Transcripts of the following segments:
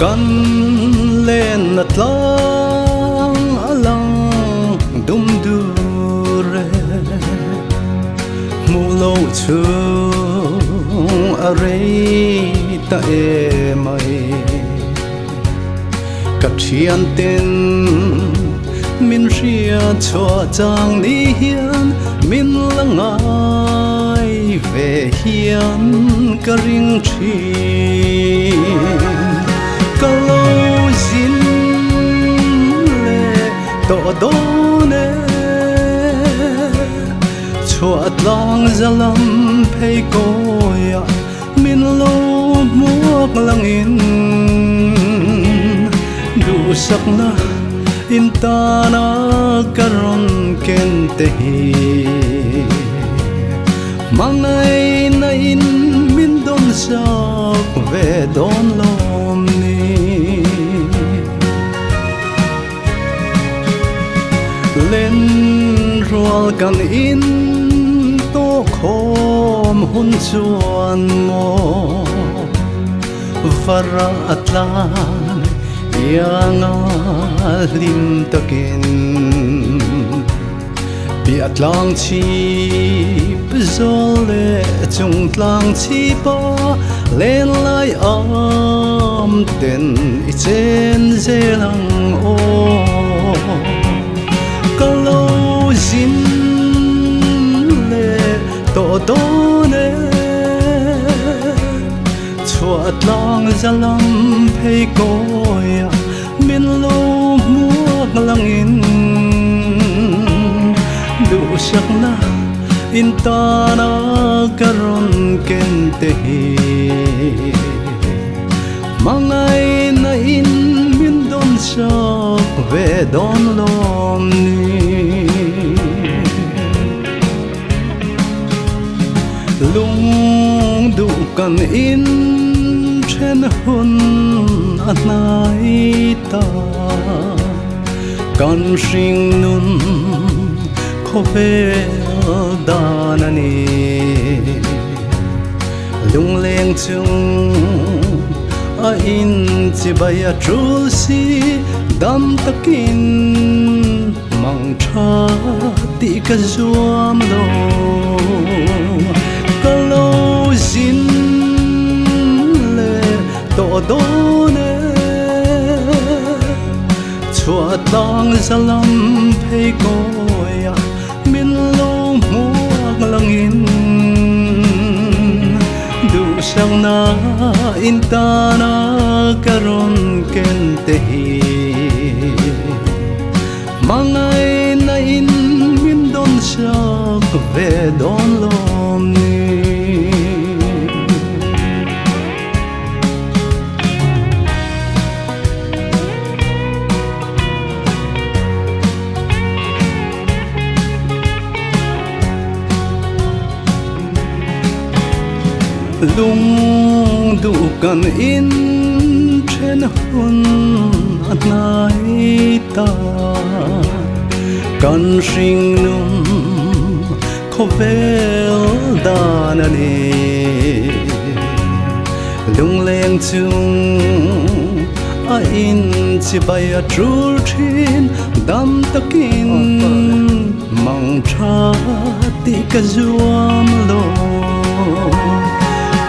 Kan lenna tlang a lang dum dur e, hmuh loh chhung a rei ta emai. Ka thianten min hria chhuah chang ni hian min la ngai ve hian ka ring thin. Ka lo zin leh tawh dawn e, chhuah tlang za lam phei kawiah Min lo hmuak langin duhsakna in tana ka rawn ken te hi Hmangaihna in min dawn sak ve dawn lawm ni. Len rual kan in tawh khawm hun chuan maw vara a tlan ianga hlim takin piah tlang chhip zawl leh chung tlang chhipa len lai am ten i chen zel ang aw. Ka lo zin leh tawh dawn e, chhuah tlang za lam phei kawiah Min lo hmuak langin duhsakna in tana ka rawn ken te hi Hmangaihna in min dawn sak ve dawn lawm ni. Lung duh kan in then hun a hnai ta, kan hring nun khawvel dan a ni. Lungleng chung a in chibai a tul si dam takin. Mang tha tih ka zuam lo, ka lo zin leh tawh dawn e. Chhuah tlang za lam phei kawiah min lo hmuak langin duhsakna in tana ka rawn ken te hi. Hmangaihna in min dawn sak ve dawn lawm ni. Lung duh kan in then hun a hnai ta, kan hring nun khawvel dan a ni. Lungleng chung a in chibai a tul thin dam takin mang tha tih ka zuam lo.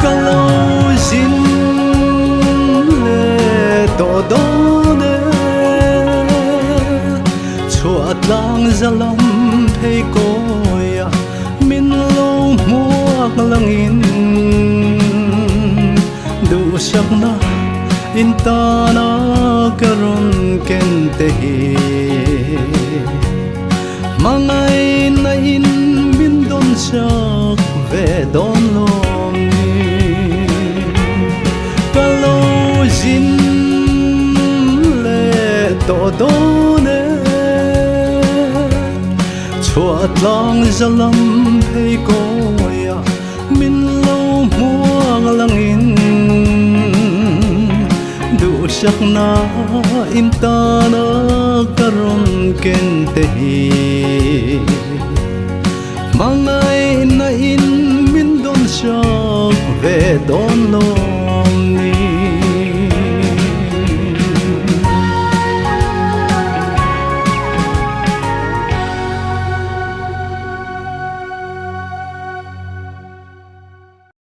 Ka lo zin leh tawh dawn e, chhuah tlang za lam phei kawiah min lo hmuak langin duhsakna in tana ka rawn ken te hi. Hmangaihna in min dawn sak ve dawn lawm ni. Ka lo zin leh tawh dawn e, chhuah tlang za lam phei kawiah min lo hmuang langin duhsakna in tana ka rawn ken te hi Hmangaihna in min dawn sak ve dawn lo.